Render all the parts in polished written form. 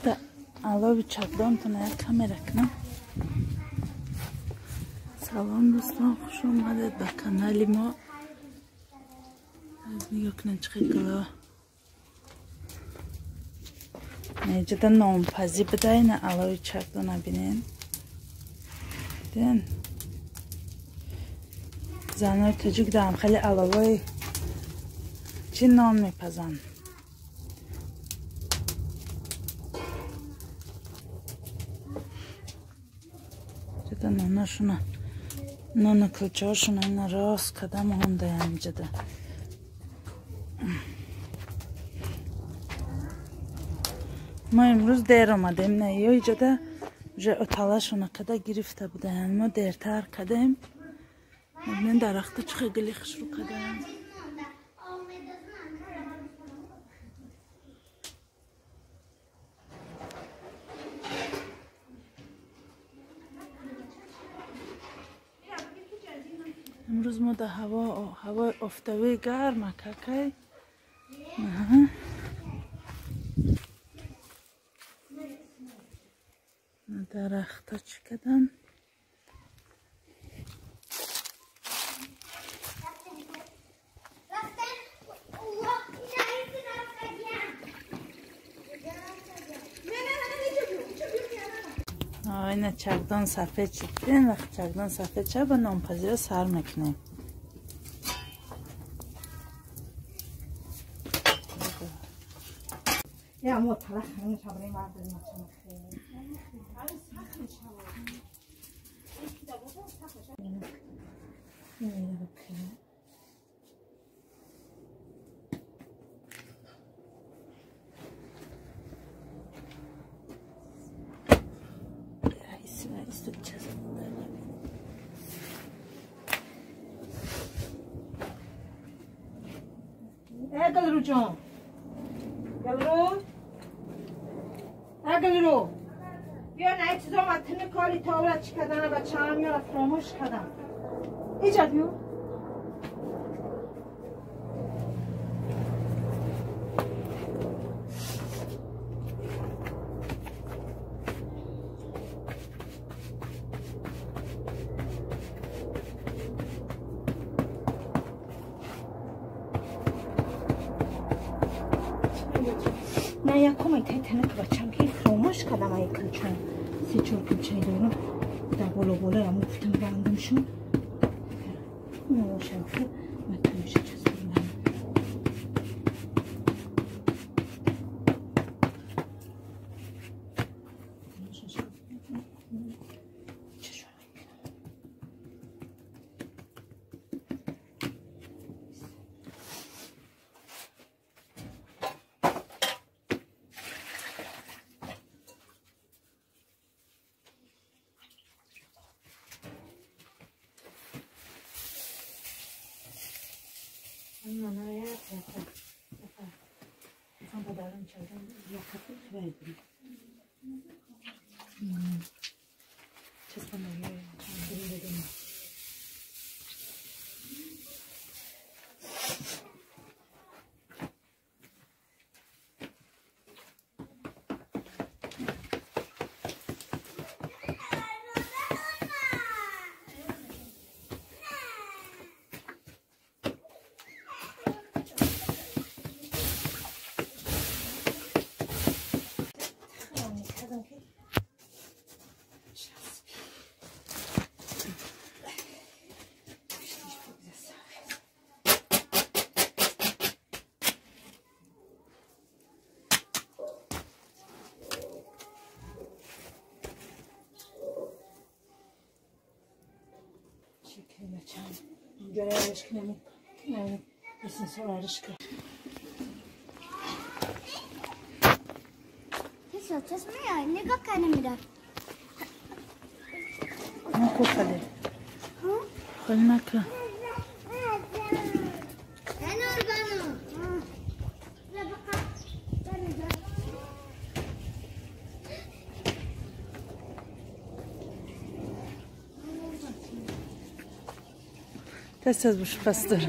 Да алови чакдонтона як камера кунам. Салом дӯстон, хуш омадед ба канали мо. Нигоҳ кунед чӣ хел гуло. Неҷада нонпазӣ бидай, на алови чакдона бинен. Диден? Занои тоҷик даам хеле аловои чӣ нон мепазанд. Ҷада нонашуна, нону кулчаҳошуна ина рост када мондаям ҷада. Мо имрӯз дер омадем, на ё иҷода уже оталашона када гирифта будаям. Мо дертар кадем. Мебинем дарахта чӣ хел гули хушрӯ кадаям. Имрӯз мо дар ҳавои офтобии гарма какай. Дарахта чӣ кадан? Ина чакдон сафед шуд. Ин вақт чакдон сафед шуд, ба нонпазиро сар мекунем. گلرو جان، گلرو، گلرو، بیا نه چیزا متن کاری تا چی کردن بچه هم میاره فراموش کردم. ایجاد بیو. نه یکم ایتای تنک بچم که فراموش کردم. ای کلچه سه چهار کلچه دارم در بالا بالا هم گفتم بندم شون نواشم که من تمیشه چسبوندم. نگاه کنه میرم. نکو خاله. خاله نکن. Tez tez buş bastır.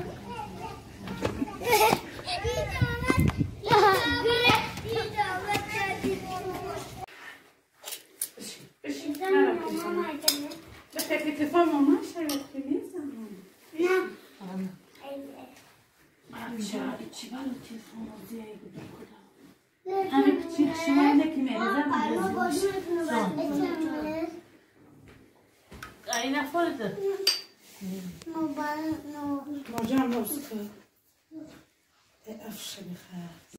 اتفاق ماما شاید که نیستم. نه. چی برای تلفن بازی همین کوچیک شما اینه که میریزم این نفرده ماجرم نوز که افشه بخیر.